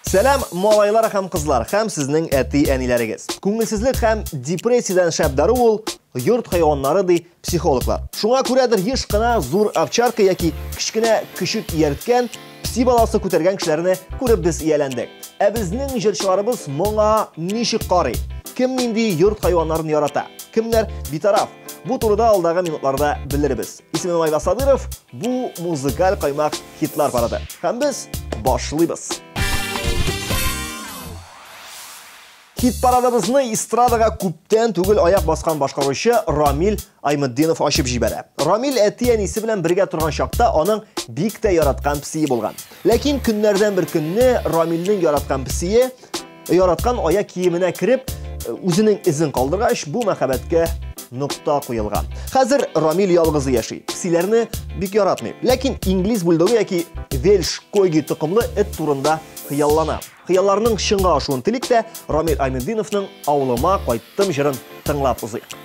Сәлам, малайлар һәм кызлар, һәм сезнең әти-әниләрегез. Күңелсезлек һәм депрессиядән шәп дару ул йорт хайваннары, ди психологлар. Шуңа күрәдер еш кына зур овчарка яки кечкенә көчек иярткән, пси баласы күтәргән кешеләрне күреп без ияләндек. Ә безнең җырчыларыбыз моңа ничек карый? Кем нинди йорт хайваннарын ярата? Кемнәр битараф? Бу турыда алдагы минутларда белербез. Исемем Айваз Садыров, бу музыкаль каймак хитлар парады. Һәм без башлыйбыз. Хит парадыбызны эстрадага күптән түгел аяк баскан башкаручы Рамил Айметдинов ачып җибәрә. Рамил әти-әнисе белән бергә торган чакта аның бик тә яраткан песие булган. Ләкин көннәрдән бер көнне Рамилнең яраткан песие яраткан аяк киеменә кереп, үзенең эзен калдыргач, бу мәхәббәткә нокта куелган. Хәзер Рамил ялгызы яши. Песиләрне бик яратмый. Ләкин инглиз бульдогы яки вельш койги токымлы эт турында хыяллана. Хыялларының чынга ашуын телик тә Рамил Айметдиновның Авылыма кайттым җырын тыңлап узыйк.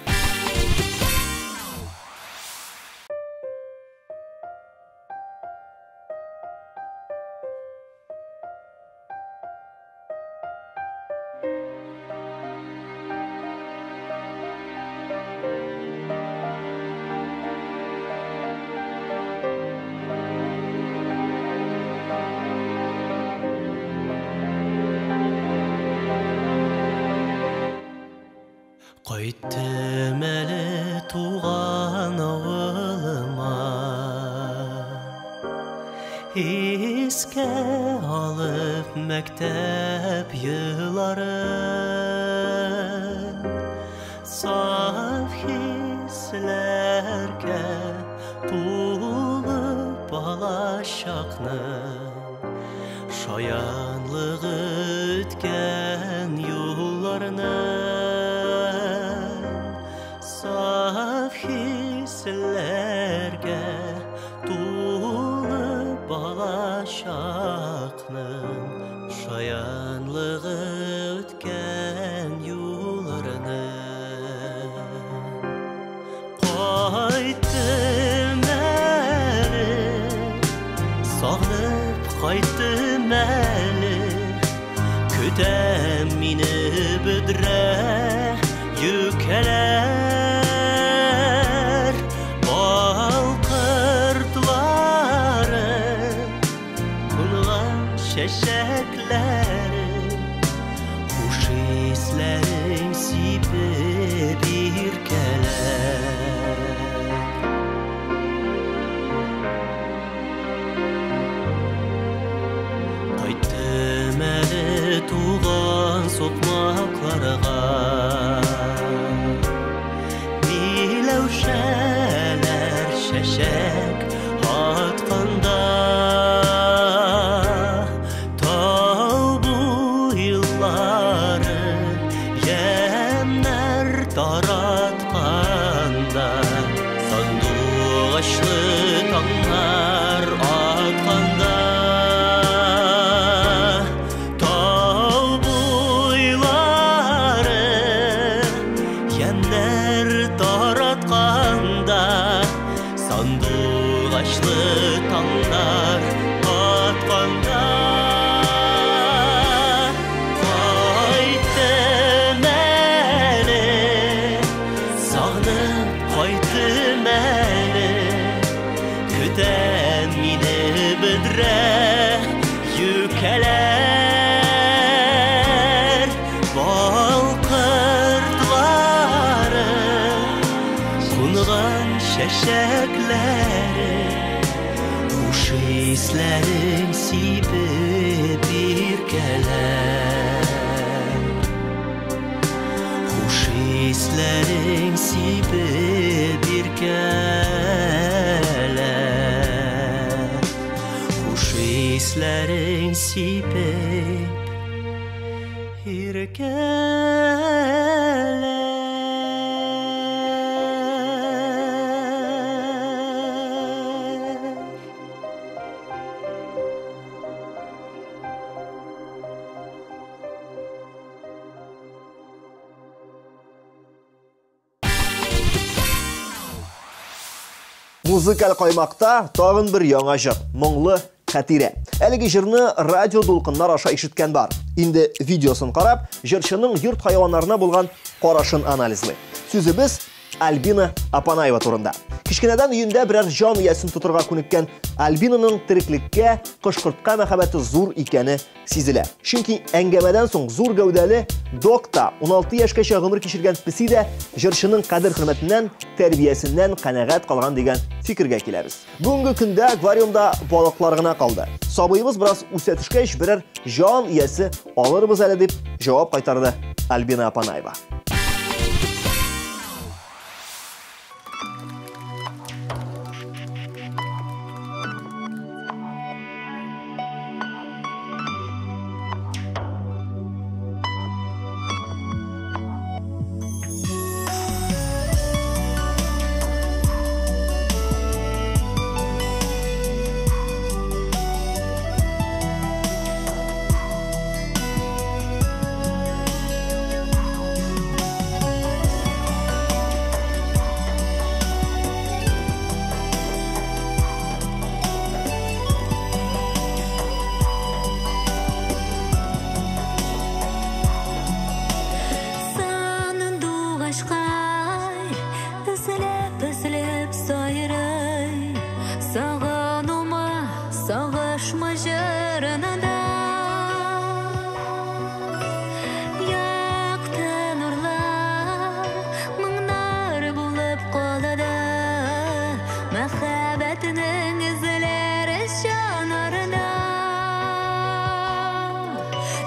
Кайттым әле туган авылыма, искә алып мәктәп елларын, саф хисләргә тулы балачакның шаянлыгы үткән юлларны, саф хисләргә тулы балачакның шаянлыгы үткән юлларны. Кайттым әле, сагынып кайттым әле, көтәм мине бөдрә юкәләр, бал кортлары, кунган чәчәкләре, хуш исләрең сибеп иркәләр. Кайттым әле туган сукмакларга, миләүшәләр чәчәк атканда, тау буйлары ямьнәр таратканда, сандугачлы таңнар атканда, тау буйлары ямьнәр таратканда, сандугачлы таңнар атканда. Кайттым әле, сагынып кайттым әле, көтәм мине бөдрә юкәләр, бал кортлары, кунган чәчәкләре, хуш исләрең сибеп иркәләр, хуш исләрең сибеп иркәләр, хуш исләрең сибеп иркәләр. Музыкаль каймакта тагын бер яңа җыр, моңлы Хәтирә. Әлеге җырны радио дулкыннар аша ишеткән бар. Инде видеосын карап, җырчының йорт хайваннарына булган карашын анализлый. Сүзебез Альбина Апанаева турында. Кечкенәдән өендә берәр җан иясен тотырга күнеккән Альбинаның тереклеккә, кош-кортка мәхәббәте зур икәне сизелә. Чөнки әңгәмәдән соң зур гәүдәле Докта 16 яшькәчә гомер кичергән песи дә җырчының кадер-хөрмәтеннән, тәрбиясеннән канәгать калган дигән фикергә киләбез. Бүгенге көндә аквариумда балыклар гына калды. Сабыебыз бераз үсә төшкәч, берәр җан иясе алырбыз әле дип җавап кайтарды Альбина Апанаева.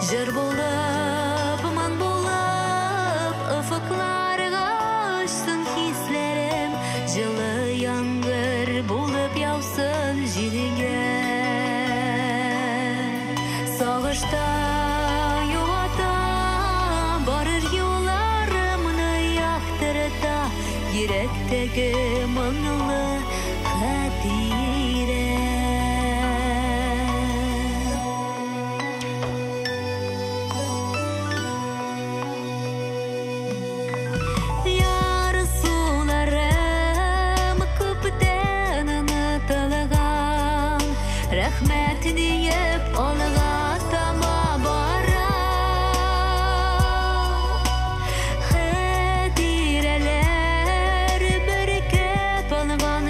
Җыр булып, моң булып, офыкларга очсын хисләрем, җылы яңгыр булып яусын җиргә. Сагышта юата, барыр юлларымны яктырта, йөрәктәге моңлы хатирә. Рәхмәт диеп алга таба бара. Хәтирәләр бөркеп алган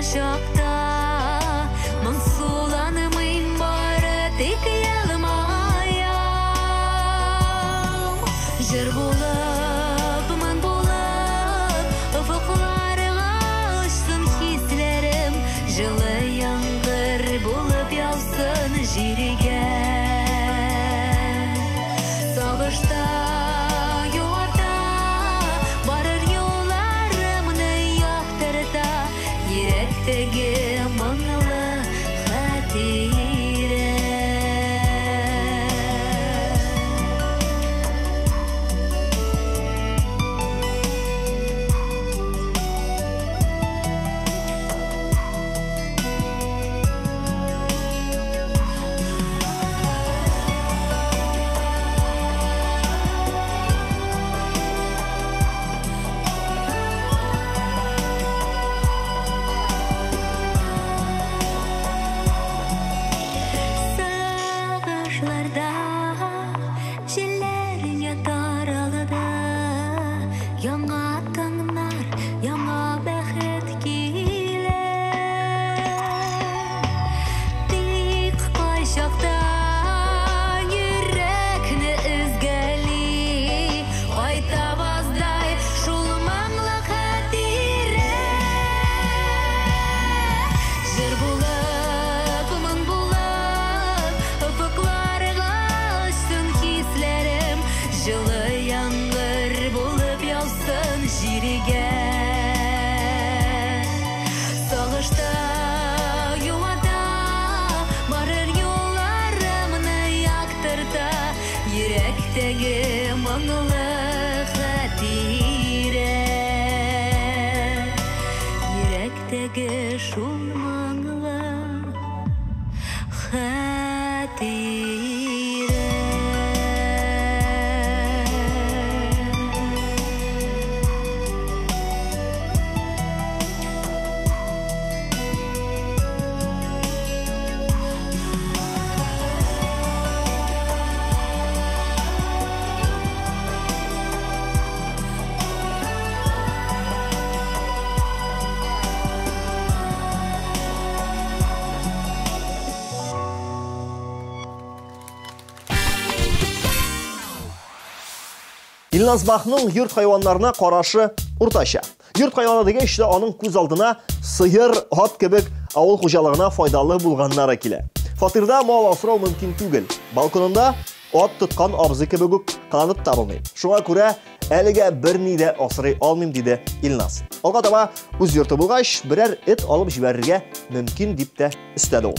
Илназ Бахның йорт хайваннарына карашы уртача. Йорт хайваны дигәч тә аның күз алдына сыер, ат кебек авыл хуҗалыгына файдалы булганнары килә. Фатирда мал асрау мөмкин түгел. Балконында ат тоткан абзый кебек үк кыланып та булмый. Шуңа күрә әлегә берни дә асрый алмыйм, диде Илназ. Алга таба үз йорты булгач, берәр эт алып җибәрергә мөмкин дип тә өстәде ул.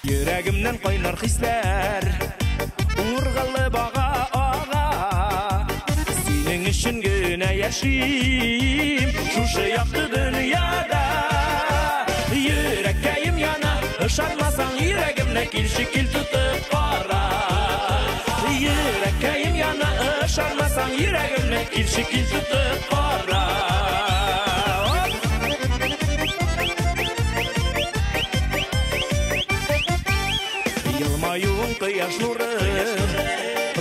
Йөрәгемнән кайнар хисләр ургылып ага, ага. Синең өчен генә яшим шушы якты дөньяда. Йөрәккәем яна, ышанмасаң йөрәгемне килче кил тотып кара. Йөрәккәем яна, ышанмасаң йөрәгемне килче кил тотып кара. Елмаюың кояш нуры,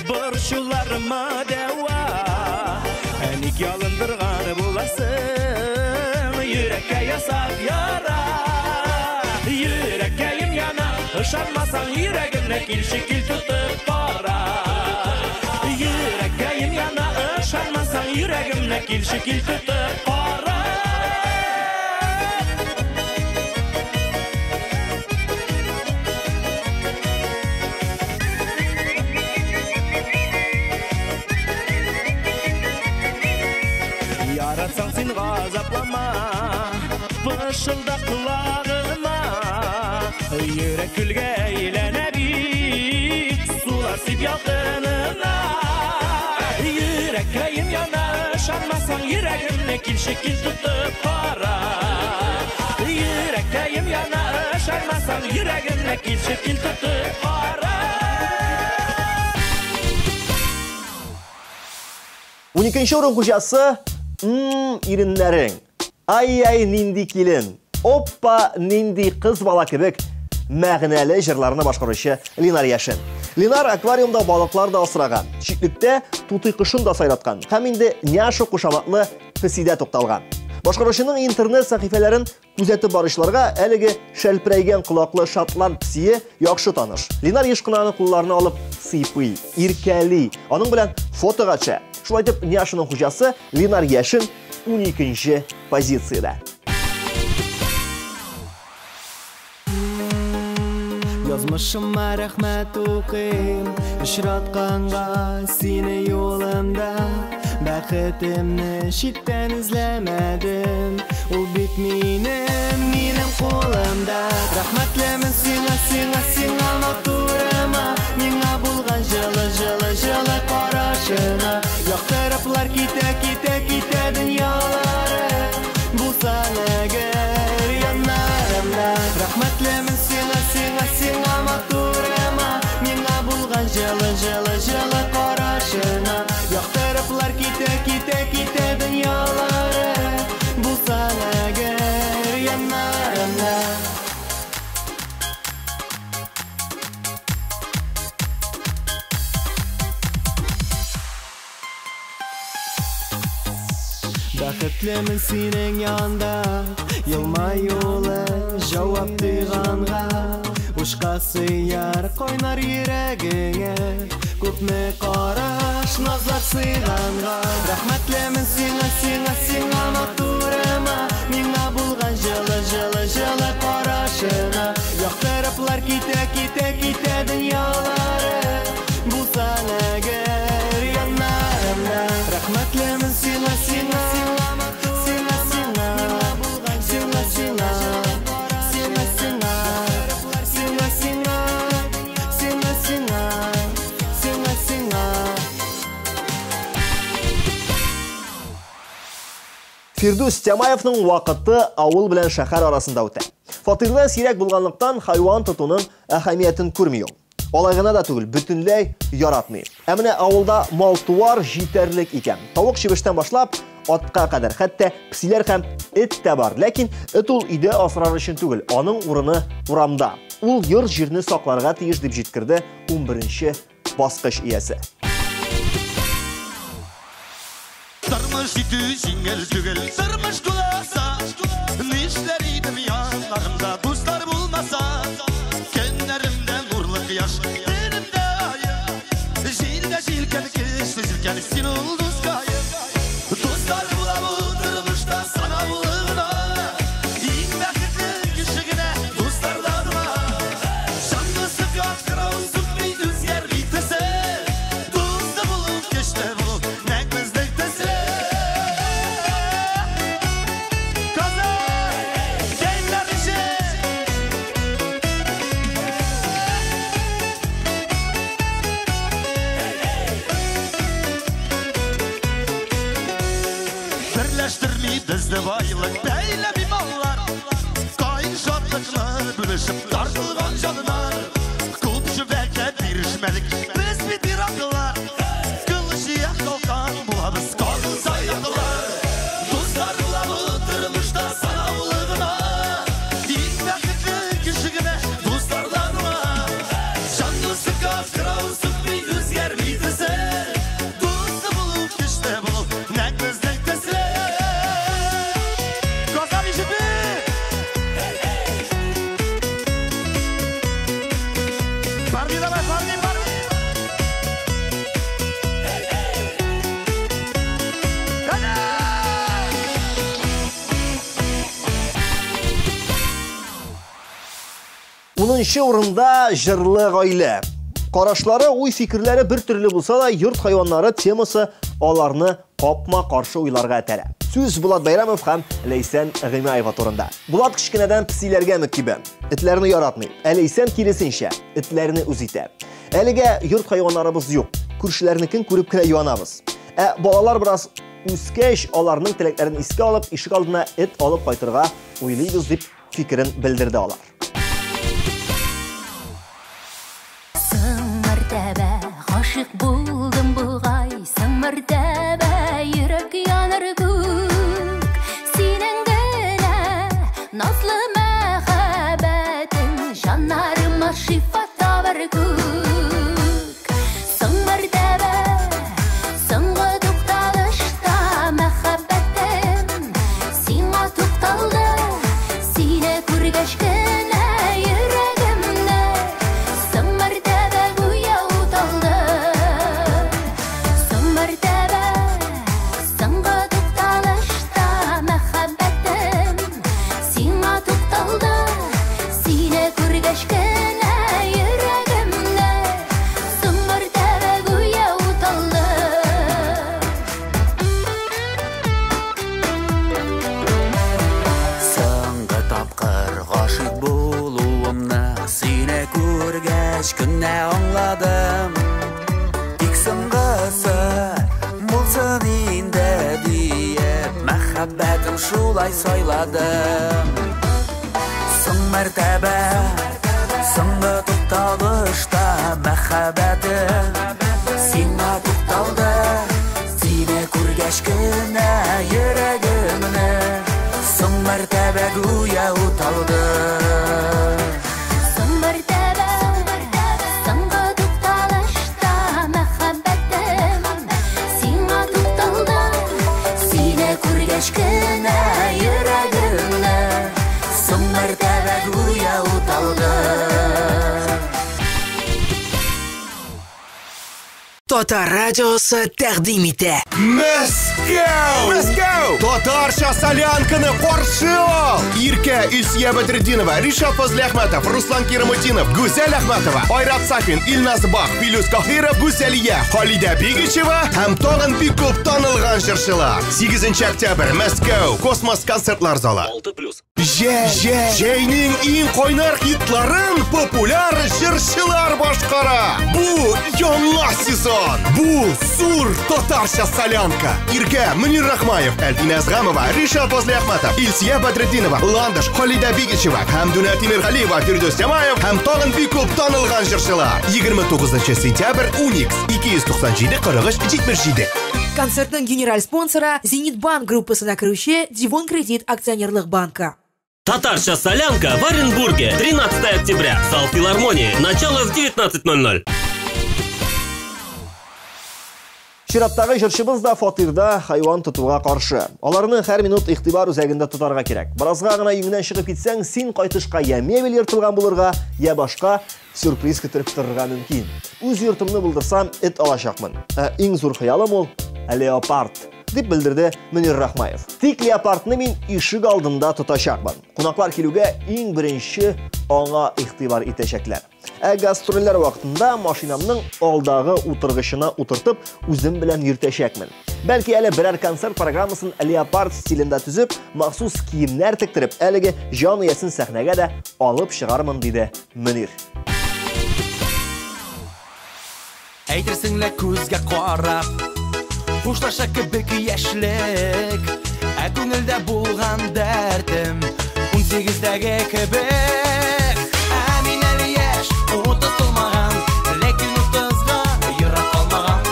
борчуларыма дәва. Ә ник ялындырган буласың, йөрәккә ясап яра. Йөрәккәем яна, ышанмасаң йөрәгемне килче кил тотып кара. Йөрәккәем яна, ышанмасаң йөрәгемне килче кил тотып кара. Яратсаң син газаплама, пышылда колагыма. Йөрәк көлгә әйләнә бит, сулар сип ялкынына. Йөрәккәем яна, ышанмасаң йөрәгемне килче кил тотып кара. Йөрәккәем яна, ышанмасаң йөрәгемне килче кил тотып кара. 12 урын хуҗасы иреннәрең. Ай-ай нинди килен, оппа нинди кыз бала кебек мәгънәле җырларны башкаручы Линар Яшин. Линар аквариумда балыклар да асраган, читлектә тутый кошын да сайраткан һәм инде Няша кушаматлы песидә тукталган. Башкаручының интернет сәхифәләрен күзәтеп баручыларга әлеге шәлперәйгән колаклы шотланд песие яхшы таныш. Линар еш кына аны кулларына алып сыйпый, иркәли, аның белән фотога төшә. Шулай итеп, Няшаның хуҗасы Линар Яшин 12-нче позициядә. Язмышыма рәхмәт укыйм, очратканга сине юлымда. Бәхетемне читтән эзләмәдем, ул бит минем кулымда. Рәхмәтлемен сиңа, сиңа, сиңа матурыма, миңа булган җылы, җылы, җылы карашыңа. Яктырыплар китә, китә, китә дөньялары, булсаң әгәр яннарымда. Рәхмәтлемен сиңа, сиңа, сиңа матурыма, миңа булган җылы, җылы, җылы карашыңа. Яктырыплар китә, китә, китә дөньялары, булсаң әгәр яннарымда. Бәхетлемен синең янда, елмаюлы җавап тойганга. Ушка сыяр кайнар йөрәгеңә, күпме караш назлар сыйганга. Рәхмәтлемен сиңа, сиңа, сиңа матурыма, миңа булган җылы, җылы, җылы карашыңа. Яктырыплар китә, китә, китә дөньялары, булсаң әгәр яннарымда. Рәхмәтлемен сиңа, сиңа, сиңа, сиңа, сиңа, сиңа, сиңа, сиңа, сиңа, сиңа, сиңа, сиңа, сиңа. Фирдүс Тямаевның вакыты авыл белән шәһәр арасында үтә. Фатирда сирәк булганлыктан хайван тотуның әһәмиятен күрми ул. Алай гына да түгел, бөтенләй яратмый. Ә менә авылда мал-туар җитәрлек икән. Тавык чебештән башлап атка кадәр, хәтта песиләр һәм эт тә бар. Ләкин эт ул өйдә асрар өчен түгел, аның урыны урамда. Ул йорт җирне сакларга тиеш дип җиткерде 11-нче баскыч иясе. Тормыш итү җиңел түгел, тормыш туласа, нишләр идем яннарымда дуслар булмаса, көннәремдә нурлы кояш, телемдә ай, җилкән, көчле җилкән, син ул дускаем. Дуслар була бу тормышта санаулы гына, иң бәхетле кеше генә дуслардан гына. Җан дусты кырау сүнми, үзгәрми төсе. Дусты булу, көчле булу, нәкъ безнең төсле. Казан, кәефләр ничек? Берләштерми безне байлык, бәйләми маллар. Кайын шатлыкны бүлешеп тартылган җаннар. Күп шөбәкә бирешмәдек, без бит ираклылар. Кылычия калкан булабыз, кагылса яклар. Дуслар була бу тормышта санаулы гына, иң бәхетле кеше генә дуслардан гына. Җан дусты кырау сүнми, үзгәрми төсе. Дусты булу, көчле булу, нәкъ безнең төсле. Казан ишетми! Парни, давай, парни, парни! Кана! Унынчы урында җырлы гаилә. Карашлары, уй-фикерләре бер төрле булса да, йорт хайваннары темасы аларны капма-каршы уйларга этәрә. Сүз Булат Бәйрәмов һәм Ләйсән Гыймаева турында. Булат кечкенәдән песиләргә мөкибән. Этләрне яратмый. Ә Ләйсән киресенчә, этләрне үз итә. Әлегә йорт хайваннарыбыз юк. Күршеләрнекен күреп кенә юанабыз. Ә балалар бераз үскәч, аларның теләкләрен искә алып, ишек алдына эт алып кайтырга уйлыйбыз дип фикерен белдерде алар. Соң мәртәбә гашыйк булдым бугай, соң мәртәбә йөрәк яныр күк. Синең генә назлы мәхәббәтең җаннарыма шифа табар күк. Соң мәртәбә, соңгы тукталышта мәхәббәтем сиңа тукталды, сине күргәч кенә йөрәгемне соң мәртәбә гүя уталды. Соң мәртәбә, соңгы тукталышта мәхәббәтем сиңа тукталды, сине күргәч кенә йөрәгемне соң мәртәбә гүя уталды. Соңгы тапкыр гашыйк булуымны сине күргәч кенә аңладым. Тик соңгысы булсын инде диеп, мәхәббәтем шулай сайладым. Соң мәртәбә, соңгы тукталышта мәхәббәтем сиңа тукталды. Сине күргәч кенә йөрәгемне соң мәртәбә гүя уталды. Соң мәртәбә, соңгы тукталышта мәхәббәтем сиңа тукталды, сине күргәч кенә йөрәгемне соң мәртәбә гүя уталды. Татар радиосы тәкъдим итә. Мәскәү! Мәскәү! Татарча солянканы каршы ал! Иркә, Илсөя Бәдретдинова, Ришат Фазлыәхмәтов, Руслан Кирамутдинов, Гүзәл Әхмәтова, Айрат Сафин, Илназ Бах, Филүс Каһиров, Гүзәлия, Халидә Бигичева һәм тагын бик күп танылган җырчылар. 8 октябрь, Мәскәү, Космос концертлар залы. 6+. Җәй, җәй, җәйнең иң кайнар хитларын популяр җырчылар башкара. Бу яңа сезон. Бу зур татарча солянка. Иркә, Мөнир Рахмаев, Әлфинә Әзгамова, Ришат Фазлыәхмәтов, Илсөя Бәдретдинова, Ландыш, Халидә Бигичева, Хәмдүнә Тимергалиева, Фирдүс Тямаев һәм тагын бик күп танылган җырчылар. 29 сентябрь, Уникс, 297 43 77. Концертның генераль спонсоры Зенит Банк группасына керүче Дивон Кредит акционерлык банкы. Татарча солянка в Оренбурге. 13 октября. Зал филармонии. Начало в 19:00. Чираттагы җырчыбыз да фатирда хайван тотуга каршы. Аларны һәр минут игътибар үзәгендә тотарга кирәк. Беразга гына өеңнән чыгып китсәң, син кайтышка я мебель ертылган булырга, я башка сюрприз көттереп торырга мөмкин. Үз йортымны булдырсам, эт алачакмын. Ә иң зур хыялым ул леопард, дип белдерде Мөнир Рахмаев. Тик леопардны мин ишек алдында тотачакмын. Кунаклар килүгә иң беренче аңа игътибар итәчәкләр. Ә гастрольләр вакытында машинамның алдагы утыргычына утыртып, үзем белән йөртәчәкмен. Бәлки әле берәр концерт программасын леопард стилендә төзеп, махсус киемнәр тектереп, әлеге җан иясен сәхнәгә дә алып чыгармын, диде Мөнир. Әйтерсең лә күзгә карап, хушлаша кебек яшьлек, ә күңелдә булган дәртем 18-дәге кебек. Ә мин әле яшь, 30 тулмаган, ләкин 30-га ерак калмаган.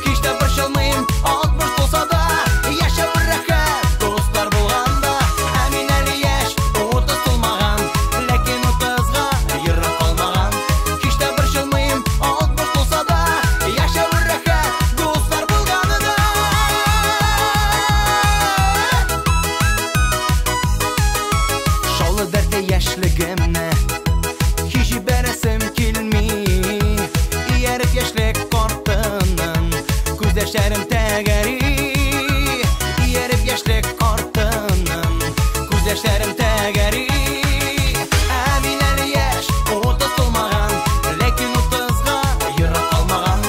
Һич тә борчылмыйм, 60 тулса да, яшәү рәхәт, дуслар булганда. Ә мин әле яшь, 30 тулмаган, ләкин 30-га ерак калмаган. Һич тә борчылмыйм, 60 тулса да, яшәү рәхәт, дуслар булганда. Шаулы дәртле яшьлегемне һич җибәрәсем килми. Ияреп яшьлек картыннан күз яшьләрем тәгәри. Ияреп яшьлек картыннан күз яшьләрем тәгәри. Ә мин әле яшь, 30 тулмаган, ләкин 30-га ерак калмаган.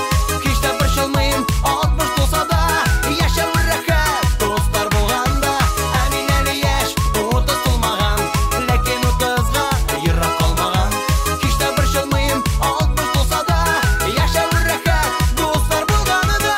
Һич тә борчылмыйм, 60 тулса да, яшәү рәхәт, дуслар булганда. Ә мин әле яшь, 30 тулмаган, ләкин 30-га ерак калмаган. Һич тә борчылмыйм, 60 тулса да, яшәү рәхәт, дуслар булганда.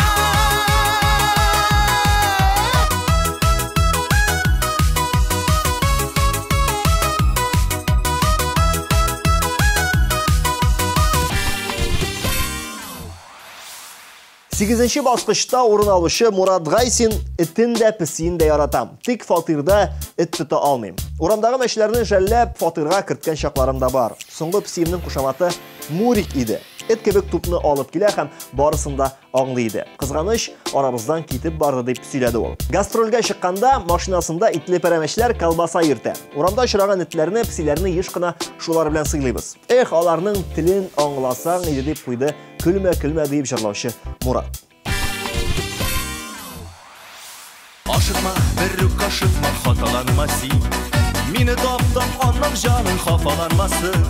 Сигезенче баскычта урын алучы Мурат Гайсин: этен дә, песиен дә яратам. Тик фатирда эт тота алмыйм. Урамдагы мәчеләрне жәлләп фатирга керткән чакларым да бар. Соңгы песиемнең кушаматы Мурик иде. Эт кебек тупны алып килә һәм барысын да аңлый иде. Кызганыч, арабыздан китеп барды, дип сөйләде ул. Гастрольгә чыкканда машинасында итле пәрәмәчләр, колбаса йөртә. Урамда очраган этләрне, песиләрне еш кына шулар белән сыйлыйбыз. Эх, аларның телен аңласаң иде, дип куйды көлмә, көлмә дип җырлаучы Мурат. Ашыкма, берүк ашыкма, хаталанма син. Мине таптап, аннан җаның хафаланмасын.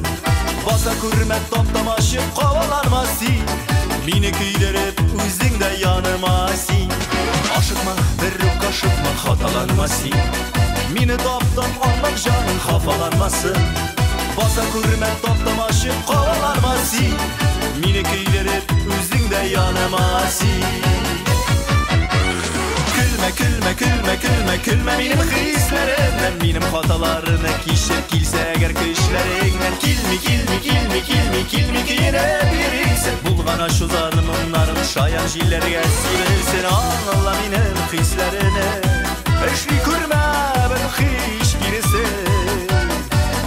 Баса күрмә, таптамачы, кабаланма син. Мине көйдереп, үзең дә яныма син. Ашыкма, берүк ашыкма, хаталанма син. Мине таптап, аннан җаның хафаланмасын. Баса күрмә, таптамачы, кабаланма син. Мине көйдереп, үзең дә яныма син. Көлмә, көлмә, көлмә, көлмә, көлмә минем хисләремнән, минем хаталарны кичер килсә әгәр көчләреңнән. Килми, килми, килми, килми, килми көенеп йөрисең. Булган ачулар моңнарым шаян җилләргә сибелсен. Аңла минем хисләрне, эшли күрмә бер һич киресен.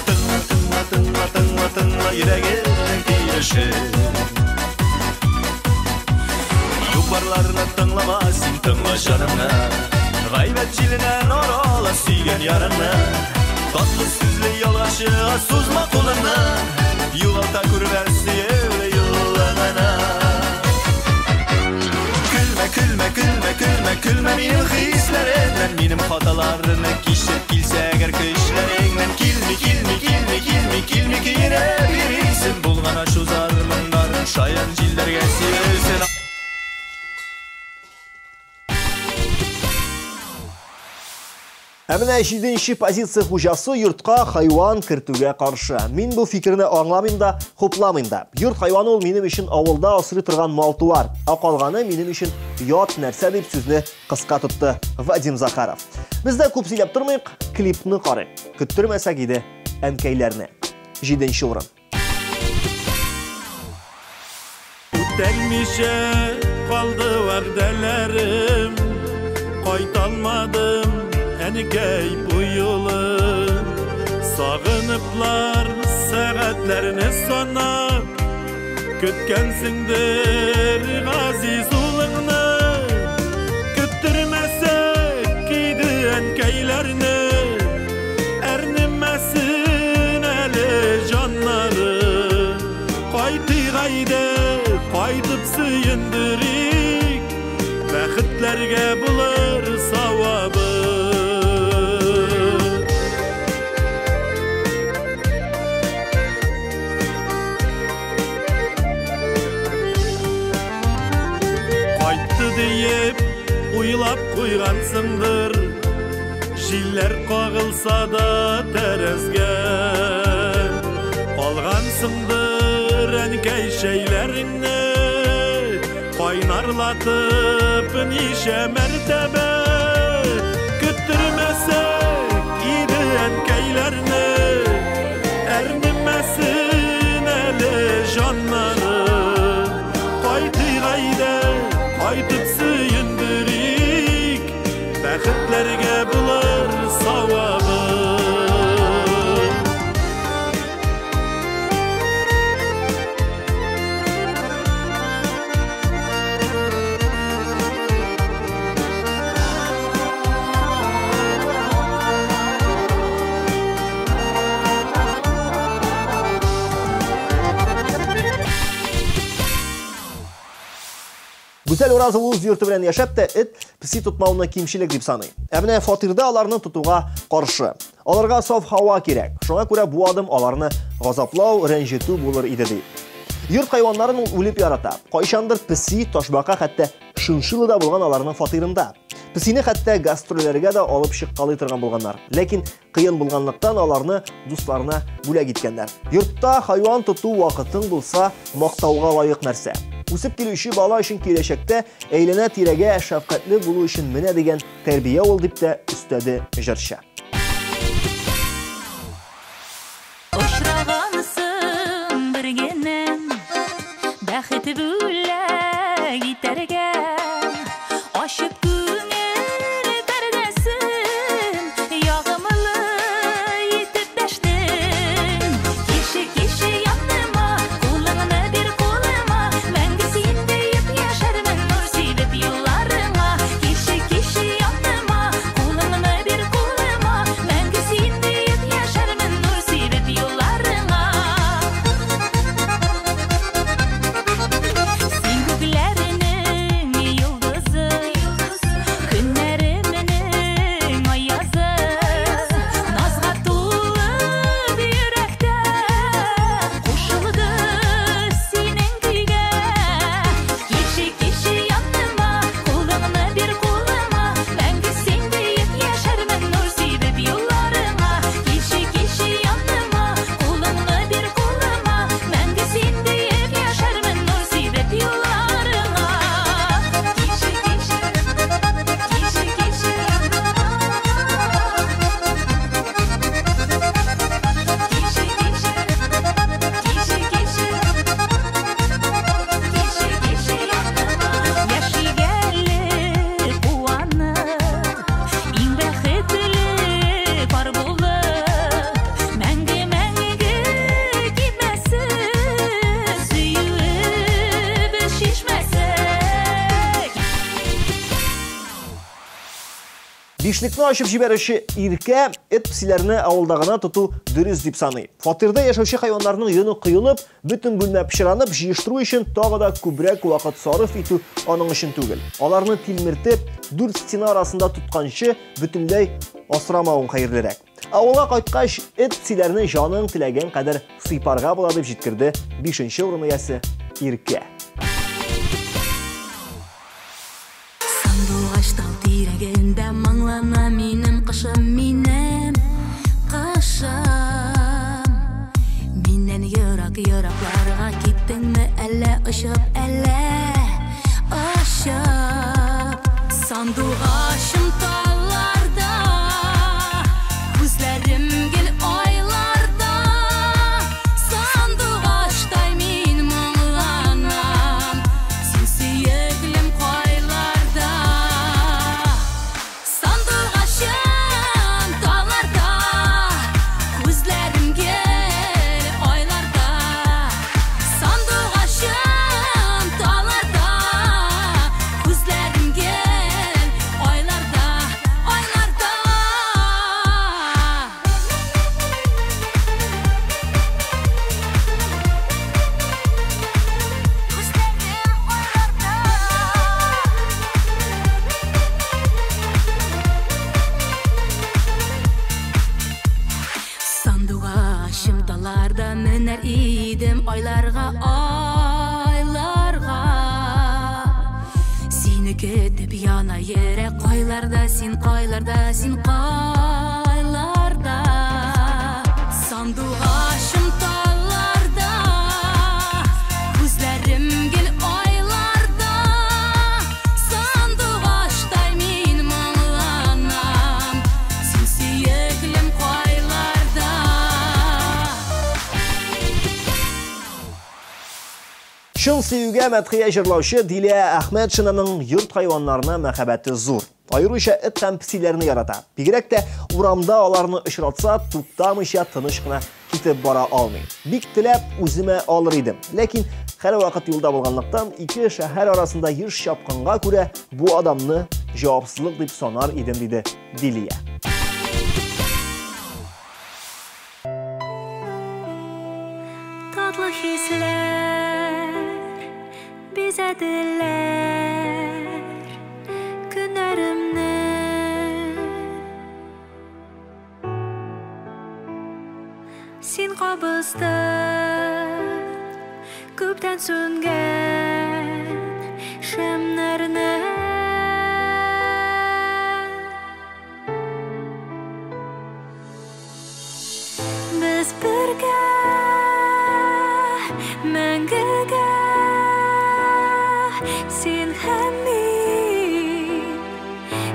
Тыңла, тыңла, тыңла, тыңла, тыңла йөрәгемнең тибешен. Юк-барларны тыңлама син, тыңла җанымны. Гайбәт җиленнән арала сөйгән ярыңны. Татлы сүзле ялганчыга сузма кулыңны. Югалта күрмә сөюле юлыңны. Көлмә, көлмә, көлмә, көлмә, көлмә минем хисләремнән, минем хаталарны кичер килсә әгәр көчләреңнән. Килми, килми, килми, килми, килми көенеп йөрисең. Булган ачу-зар моңнарың шаян җилләргә сибелсен. Ә менә 7-нче позиция хуҗасы йортка хайван кертүгә каршы. Мин бу фикерне аңламыйм да, хупламыйм да. Йорт хайваны ул минем өчен авылда асрый торган мал-туар, ә калганы минем өчен ят нәрсә, дип сүзне кыска тотты Вадим Захаров. Без дә күп сөйләп тормыйк, клипны карыйк. Көттермәсәк иде әнкәйләрне. 7-нче урын. Үтәлмичә калды вәгъдәләрем, кайталмадым әнкәй бу юлы. Сагыныплар сәгатьләрне санап, көткәнсеңдер газиз улыңны. Бәхетләргә булыр савабы. Кайтты диеп уйлап куйгансыңдыр, җилләр кагылса да тәрәзгә. Алгансыңдыр әнкәй чәйләреңне, кайнарлатып ничә мәртәбә. Көттермәсәк иде әнкәйләрне, әрнемәсен әле җаннары. Кайтыйк әйдә, кайтып сөендерик, бәхетләргә булыр савабы. Гүзәл Уразова үз йорты белән яшәп тә эт песи тотмауны кимчелек дип саный. Ә менә фатирда аларны тотуга каршы. Аларга саф һава кирәк. Шуңа күрә бу адым аларны газаплау, рәнҗетү булыр иде ди. Йорт хайваннарын ул үлеп ярата. Кайчандыр песи, ташбака, хәтта шиншилла да булган аларның фатирында. Песине хәтта гастрольләргә дә алып чыккалый торган булганнар. Ләкин кыен булганлыктан аларны дусларына бүләк иткәннәр. Йортта хайван тоту вакытың булса, мактауга лаек нәрсә. Үсеп килүче бала өчен киләчәктә әйләнә-тирәгә шәфкатьле булу өчен менә дигән тәрбия ул дип тә өстәде җырчы. Очрагансың бер генә, бәхет бүләк итәргә, ачып күңел пәрдәсен, ягымлы итеп дәштең. Кеше, кеше яныма, кулыңны бир кулыма, мәңге син диеп яшәрмен, нур сибеп юлларыңа. Кеше, кеше яныма, кулыңны бир кулыма, мәңге син диеп яшәрмен, нур сибеп юлларыңа. Син күкләрнең йолдызы, көннәремнең аязы, назга тулы йөрәктә кушылды синең көйгә. Кеше, кеше яныма, кулыңны бир кулыма, мәңге син диеп яшәрмен, нур сибеп юлларыңа. Кеше, кеше яныма, кулыңны бир кулыма, мәңге син диеп яшәрмен, нур сибеп юлларыңа. Кеше, кеше, кеше, кеше яныма. Кеше, кеше, кеше, кеше, кеше, кеше яныма. Яшик әле куанып, иң бәхетле пар булып, мәңге, мәңге китмәсен сөюебез чишмәсе. Бишлекне ачып җибәрүче Иркә эт песиләрне авылда гына тоту дөрес дип саный. Фатирда яшәүче хайваннарның йоны коелып, бөтен бүлмә пычранып, җыештыру өчен тагы да күбрәк вакыт сарыф итү аның өчен түгел. Аларны тилмертеп, дүрт стена арасында тотканчы бөтенләй асрамавың хәерлерәк. Авылга кайткач, эт песиләрне җаның теләгән кадәр сыйпарга була дип җиткерде 5нче урын иясе Иркә. Сандугач тау тирәгендә моңлана минем кышым, минем кышым. Миннән ерак еракларга киттеңме әллә очып, әллә очып. Сандугачым талларда, күзләрем гел айларда. Сандугачтай мин моңланам, син сөеклем кайларда. Сандугачым талларда, күзләрем гел айларда. Сандугачым талларда, күзләрем гел айларда. айларга, айларга. Сине көтеп яна йөрәк, кайларда син, кайларда син, кайларда. Сандугачым талларда, күзләрем гел айларда. Сандугачтай мин моңланам, син сөеклем кайларда. Чын сөюгә мәдхия җырлаучы Дилә Әхмәтшинаның йорт хайваннарына мәхәббәте зур. Аеруча эт һәм песиләрне ярата. Бигрәк тә урамда аларны очратса, туктамыйча тыныч кына китеп бара алмый. Бик теләп үземә алыр идем. Ләкин һәрвакыт юлда булганлыктан ике шәһәр арасында еш чапканга күрә бу адамны җавапсызлык дип санар идем, диде Дилия. Татлы хисләр бизәделәр көннәремне. Син кабыздың күптән сүнгән шәмнәрне. Без бергә мәңгегә, син һәм мин,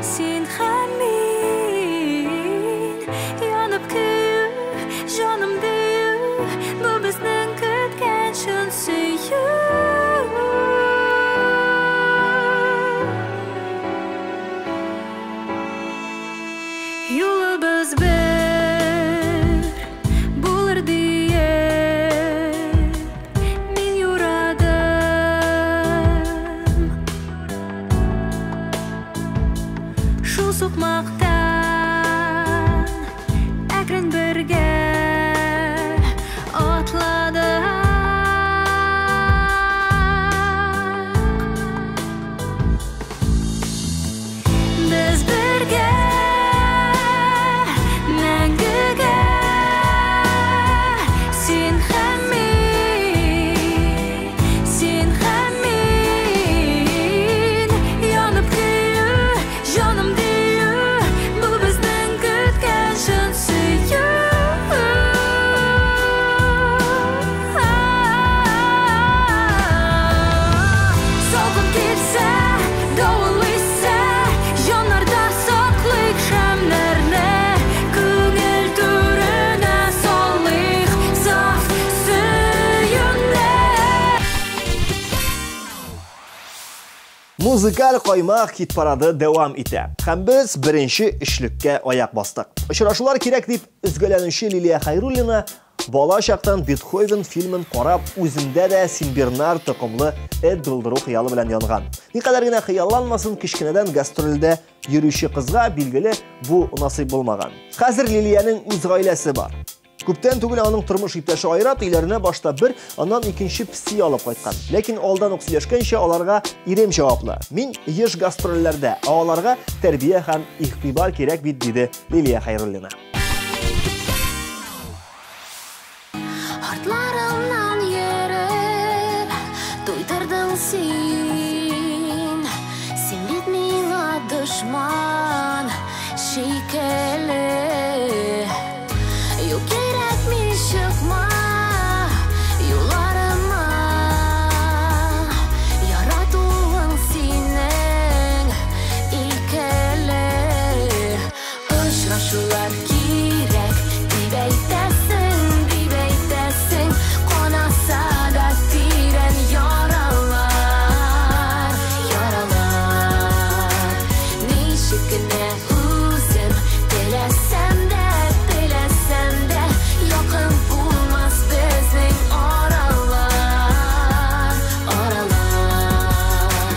син һәм мин. Янып көю, җаным дию, бу безнең көткән чын сөю. Юлыбыз бер булыр диеп мин юрадым. Шул сукмактан әкрен бергә атладык. Без бергә мәңгегә, син һәм мин, син һәм мин. Янып көю, җаным дию, бу безнең көткән чын сөю. Салкын килсә, давыл иссә, җаннарда саклыйк шәмнәрне. Күңел түренә салыйк саф сөюне. Музыкаль каймак хит-парады дәвам итә. Һәм без беренче өчлеккә аяк бастык. Очрашулар кирәк дип өзгәләнүче Лилия Хәйруллина бала чактан Бетховен фильмын карап, үзендә дә Синбернар токымлы эт булдыру хыялы белән янган. Никадәр генә хыялланмасын, кечкенәдән гастрольдә йөрүче кызга билгеле бу насыйп булмаган. Хәзер Лилиянең үз гаиләсе бар. Күптән түгел аның тормыш иптәше Айрат өйләренә башта бер, аннан икенче песи алып кайткан. Ләкин алдан ук сөйләшкәнчә аларга ирем җаваплы. Мин еш гастрольләрдә, ә аларга тәрбия һәм игътибар кирәк бит, диде Лилия Хәйруллина. Артларымнан йөреп туйдырдың син. Син бит миңа дошман шикелле. Юк кирәкми чыкма юлларыма. Яратуың синең икеле. Очрашулар кирәк дип әйтәсең, дип әйтәсең. Канаса да тирән яралар, яралар. Ничек кенә үзем теләсәм дә, теләсәм дә, якын булмас безнең аралар, аралар.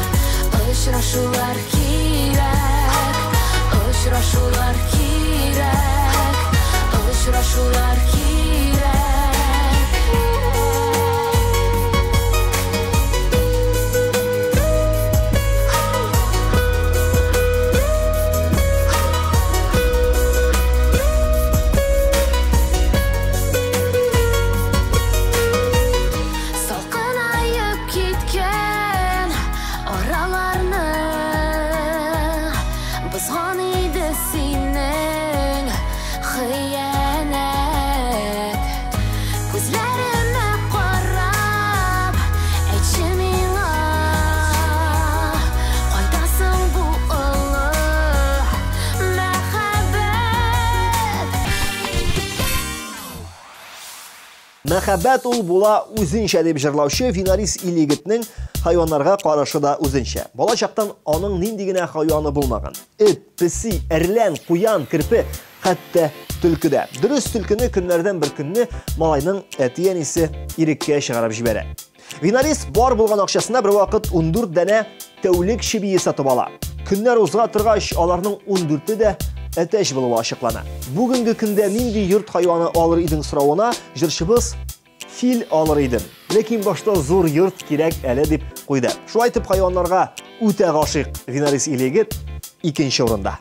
Очрашулар кирәк, очрашулар кирәк, очрашулар кирәк. Мәхәббәт ул була үзенчә дип җырлаучы Винарис Илегетнең хайваннарга карашы да үзенчә. Бала чактан аның нинди генә хайваны булмаган. Эт, песи, әрлән, куян, керпе, хәтта төлке дә. Дөрес, төлкене көннәрдән бер көнне малайның әти-әнисе иреккә чыгарып җибәрә. Винарис бар булган акчасына бервакыт 14 данә тәүлек чебие сатып ала. Көннәр уза торгач, аларның 14-е дә әтәч булуы ачыклана. Бүгенге көндә нинди йорт хайваны алыр идең соравына җырчыбыз фил алыр идем. Ләкин башта зур йорт кирәк әле дип куйды. Шулай итеп хайваннарга үтә гашыйк Винарис Илегет икенче урында.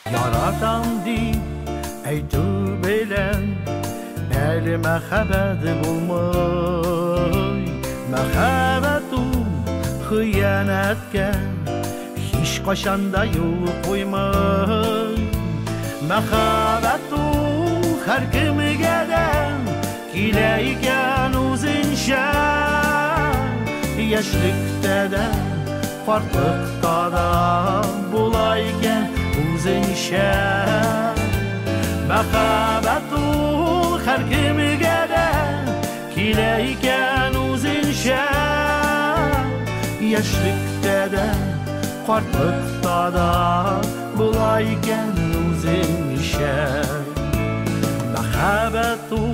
Яратам дип әйтү белән әле мәхәббәт булмый. Мәхәббәт ул хыянәткә һич кайчан да юл куймый. Мәхәббәт ул һәркемгә дә килә икән үзенчә. Яшьлектә дә, картлыкта да була икән үзенчә. Мәхәббәт ул һәркемгә дә килә икән үзенчә. Яшьлектә дә, картлыкта да була икән үзенчә. Мәхәббәт ул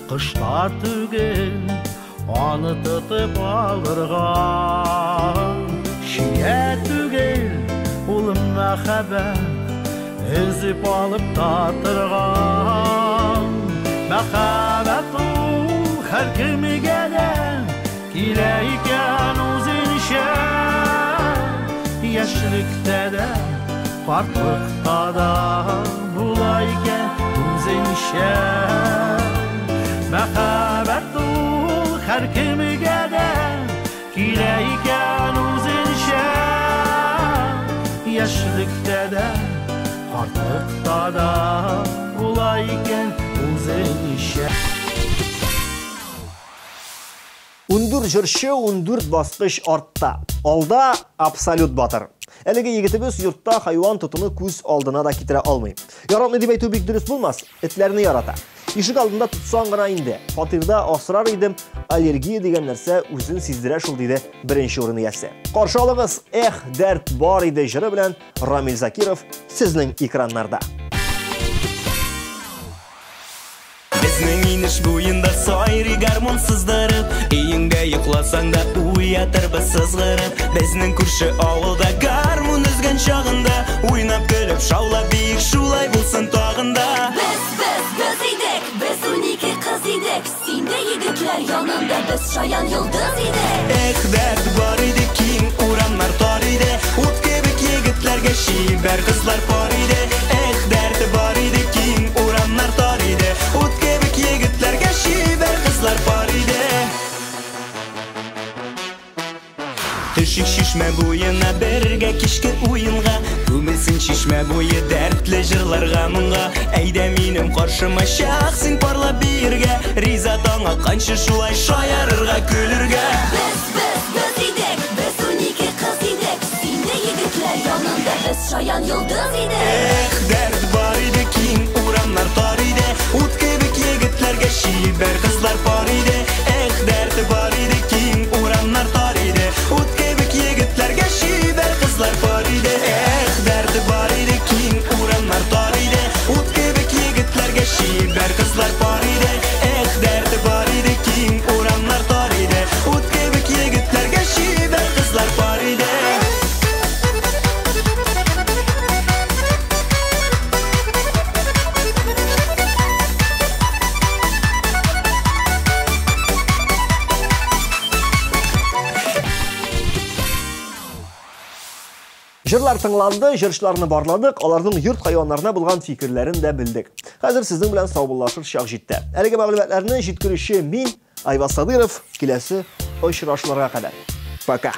кышта түгел, аны тотып алырга. Чия түгел ул мәхәббәт, өзеп алып татырга. Мәхәббәт ул һәркемгә дә килә икән үзенчә. Яшьлектә дә, картлыкта да була икән үзенчә. Мәхәббәт ул һәркемгә дә килә икән үзенчә. Яшьлектә дә, картлыкта да була икән үзенчә. 14 җырчы, 14 баскыч артта. Алда абсолют батыр. Әлеге егетебез йортта хайван тотуны күз алдына да китерә алмый. Яратмый дип әйтү бик дөрес булмас, этләрне ярата. Ишек алдында тотсаң гына инде. Фатирда асрар идем, аллергия дигән нәрсә үзен сиздерә шул, диде беренче урын иясе. Каршы алыгыз, эх, дәрт бар иде җыры белән Рамил Закиров сезнең экраннарда. Безнең инеш буенда сайрый гармун сыздырып, өеңдә йокласаң да уятырбыз сызгырып. Безнең күрше авылда гармун өзгән чагында, уйнап көлеп шаулап биек шулай булсын тагын да. Без, без, без идек, без 12 кыз идек, син дә егетләр янында без шаян йолдыз идек. Эх, дәрт бар иде, киң урамнар тар иде, ут кебек егетләргә чибәр кызлар пар иде. Эх, дәрт бар иде, киң урамнар тар иде, ут кебек егетләргә чибәр кызлар пар иде. Төшик чишмә буена бергә кичке уенга, күмелсен чишмә буе дәртле җырларга моңга. Әйдә минем каршыма чак син парлап биергә, риза таң атканчы шулай шаярырга, көлергә. Без, без, без идек, без 12 кыз идек, син дә егетләр янында без шаян йолдыз идек. Эх, дәрт бар иде, киң урамнар тар иде, ут кебек егетләргә чибәр кызлар пар иде. Эх, дәрт бар иде, киң урамнар тар иде, ут кебек егетләргә чибәр кызлар пар иде. Эх, дәрт бар иде, киң урамнар тар иде, ут кебек егетләргә чибәр кызлар пар иде. Эх, дәрт бар иде, киң урамнар тар иде, ут кебек егетләргә чибәр кызлар пар иде. Җырлар тыңланды, җырчыларны барладык, аларның йорт хайваннарына булган фикерләрен дә белдек. Хәзер сезнең белән саубуллашыр чак җитте. Әлеге мәгълүматларны җиткерүче мин, Айваз Садыров, киләсе очрашуларга кадәр. Пока.